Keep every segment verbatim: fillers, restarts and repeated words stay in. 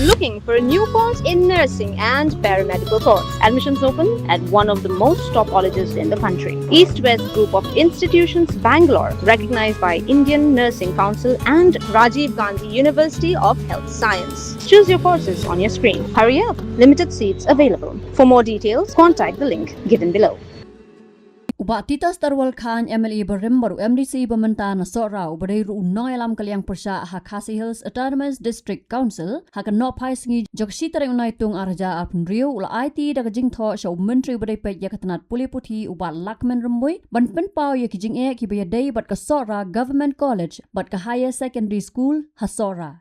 Looking for a new course in nursing and paramedical course? Admissions open at one of the most top colleges in the country. East West Group of Institutions, Bangalore, recognized by Indian Nursing Council and Rajiv Gandhi University of Health Science. Choose your courses on your screen. Hurry up, limited seats available. For more details, contact the link given below. U Bah Titus Tarwal Chyne, M L A barim bad u M D C ba mynta na Sohra, uba dei ruh u nongïalam ka liang pyrshah ha Khasi Hills Autonomous District Council, ha ka nohphai sngi jong ka shi tarik u Naitung ar hajar arphew hynriew, u la aiti da ka jingthoh sha u Myntri uba dei peit ïa ka tnat pule puthi, u Bah Lahkmen Rymbui, ban pynpaw ïa ki jingeh kiba ïadei bad ka Sohra Government College bad ka Higher Secondary School ha Sohra.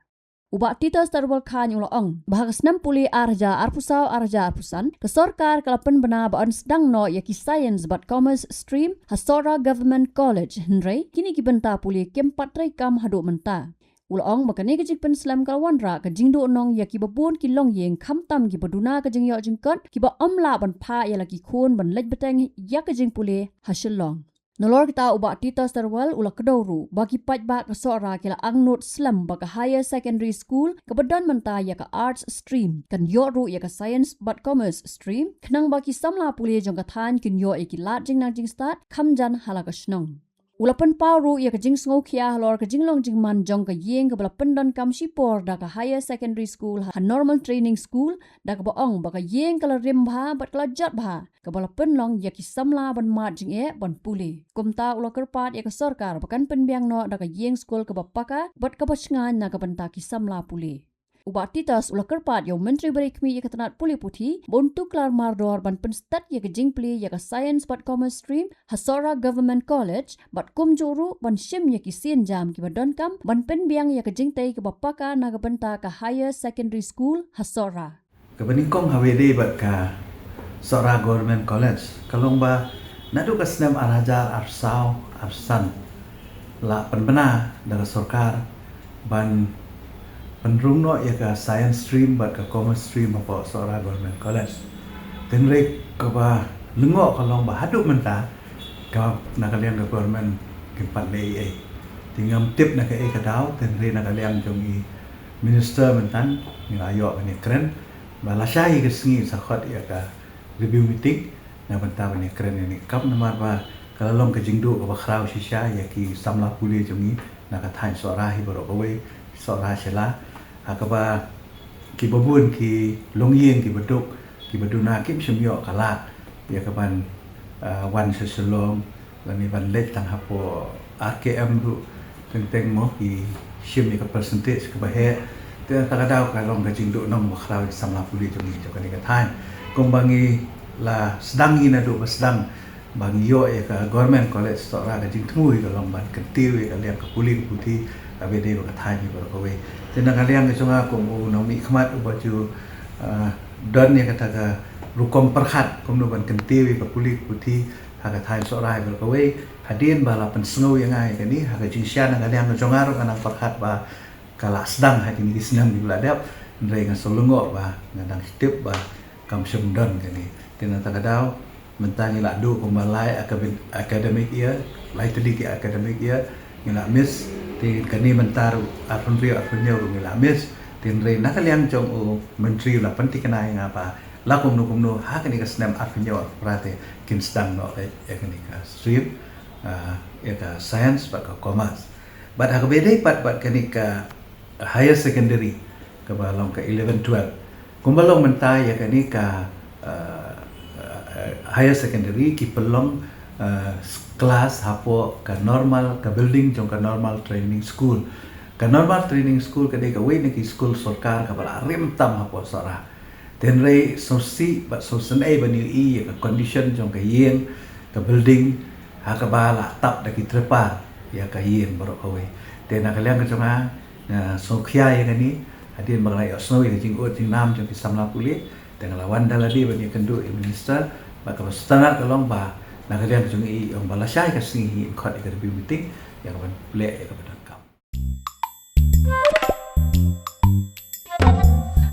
U Bah Titus Tarwal Chyne u la ong ba ha ka snem pule ar hajar arphew saw ar hajar arphew san, ka sorkar ka la pynbna ba yn sdang noh ïa ki Science bad Commerce stream ha Sohra Government College, hynrei kine ki bynta pule kim pat treikam haduh mynta. U la ong ba kane ka jingpynslem ka la wanrah ka jingduhnong ïa kiba bun ki longïing, khamtam kiba duna ka jingïoh jingkot, kiba ym lah ban phah ïa la ki khun ban leit bteng ïa ka jingpule ha Shillong. Nalor kata, u Bah Titus Tarwal u la kdew ruh ba ki paidbah ka Sohra ki la angnud slem ba ka Higher Secondary School kaba don mynta ïa ka Arts stream kan ïoh ruh ïa ka Science bad Commerce stream, khnang ba ki samla pule jong ka thaiñ kin ïoh ïa ki lad jingnang jingstad kham jan ha la ka shnong. U la pynpaw ruh ïa ka jingsngewkhia halor ka jinglong jingman jong ka ïing kaba la pyndonkam shipor da ka Higher Secondary School ha Normal Training School, da kaba ong ba ka ïing ka la rim bha bad ka la jot bha, kaba la pynlong ïa ki samla ban mad jingeh ban pule. Kumta u la kyrpad ïa ka sorkar ba kan pynbiang noh da ka ïing skul kaba paka bad kaba shngaiñ na ka bynta ki samla pule. U Bah Titus u la kyrpad ïa u Myntri ba dei khmih ïa ka tnat pule puthi ba un tuklar mardor ban pynstet ïa ka jingpule ïa ka Science bad Commerce stream ha Sohra Government College, bad kumjuh ruh ban shim ïa ki sienjam kiba donkam ban pynbiang ïa ka jingtei kaba paka na ka bynta ka Higher Secondary School ha Sohra. Kaba nyngkong ha kaba ïadei bad ka Sohra Government College, ka long ba naduh ka snem ar hajar arphew saw arphew san la pynbna da ka sorkar ban pynrung noh ïa ka Science stream bad ka Commerce stream hapoh Sohra Government College. Hynrei kaba lyngngoh ka long ba haduh mynta ka, na ka liang ka government kim pat leh ei ei. Te ngam tip na kaei ka daw, hynrei na ka liang jong i Minister mynta ngi la ïoh ban ïakren ba lashai ka sngi sa khot ïa ka review meeting na ka bynta ban ïakren ïa kane ka kam, namar ba ka la long ka jingduh kaba khraw shisha ïa ki samla pule jong ngi na ka thaiñ Sohra hi baroh kawei, Sohra Shella, ha kaba kiba bun ki longïing kiba duk kiba duna kim shym ïoh ka lad ïa ka ban, ah, wan sha Shillong lane ban leit tang hapoh R K M ruh teng teng mo ki shim ïa ka percentage kaba heh. Te kata ka daw ka long ka jingduhnong ba khraw ïa ki samla pule jong ngi jong kane ka thaiñ. Kumba ngi la sdang, ngi naduh ba sdang ba ngi ïoh ïa ka Government College Sohra, ka jingthmu hi ka long ban kyntiew ïa ka liang ka pule ka puthi ha kaba ïadei bad ka thaiñ hi baroh kawei. Te na ka liang ka jong nga kum u nongmihkhmat uba ju, ah, don ïa kata ka rukom pyrkhat kumno ban kyntiew ïa ka pule ka puthi ha ka thaiñ Sohra hi baroh kawei. Hadien ba la pynsngew ïa nga ïa kane, ha ka jingshisha na ka liang ka jong nga ruh nga nang pyrkhat ba ka la sdang ha kine ki snem kiba la dep, hynrei nga shu lyngngoh ba nga dang tip ba kam shym don kane. Te na kata ka daw mynta ngi la duh kumba lai academic year, lai tylli ki academic year ngi la miss. Te kane mynta ruh arphew hynriew arphew hynñiew ruh ngi la miss. Te hynrei na ka liang jong u Myntri u la pynthikna ïa nga ba la kumno kumno ha kane ka snem arphew hynñiew arphew phra te kin sdang noh ïa kane ka stream, ah, ïa ka Science bad ka Commerce. Bad ha kaba ïadei pat bad kane ka Higher Secondary kaba long ka eleven twelve, kumba long mynta ïa kane ka, ah, ah, Higher Secondary ki pynlong, ah, class hapoh ka normal, ka building jong ka Normal Training School. Ka Normal Training School ka dei kawei na ki skul sorkar kaba la rim tam hapoh Sohra. Te hynrei sngewsih bad sngewsynei ban ïohi ïa ka condition jong ka ïing, ka building, ha kaba la tap da ki trepar ïa ka ïing baroh kawei. Te na ka liang ka jong nga, nga sngewkhia ïa kane, hadien ba nga la ïohsngew ïa ka jingud jingnam jong ki samla pule, te nga la wan da lade ban ïakynduh ïa u Minister, bad kaba sngewtynnat ka long ba na ka liang ka jong i, i ong ba lashai ka sngi hi yn khot ïa ka review meeting ïa ka ban pynlong ïa kaba donkam.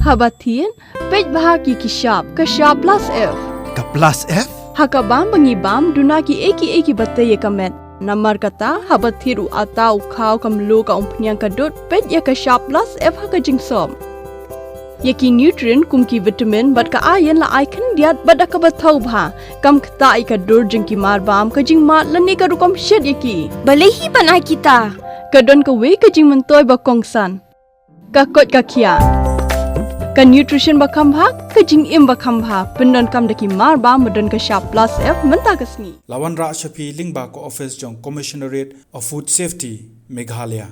Haba thied, peit bha ki ki shap, ka shap plus F. Ka plus F? Ha ka bam ba ngi bam, duna kiei kiei kiba tei ïa ka met. Namar kata, haba thied u atta, u khaw, ka mluh, ka umphniang, ka dud, peit ïa ka shap plus F ha ka jingsop. Ïa ki nutrient kum ki vitamin bad ka iron la ai khyndiat bad da kaba thaw bha. Kam ktah ïa ka dur jong ki marbam, ka jingmad lane ka rukom shet ïa ki. Balei hi ban ai kita? Ka don kawei ka jingmyntoi ba kongsan. Ka koit ka khiah. Ka nutrition ba kham bha, ka jingim ba kham bha. Pyndonkam da ki marbam ba don ka shap plus F mynta ka sngi. La wanrah sha phi lyngba ka office jong Commissionerate of Food Safety, Meghalaya.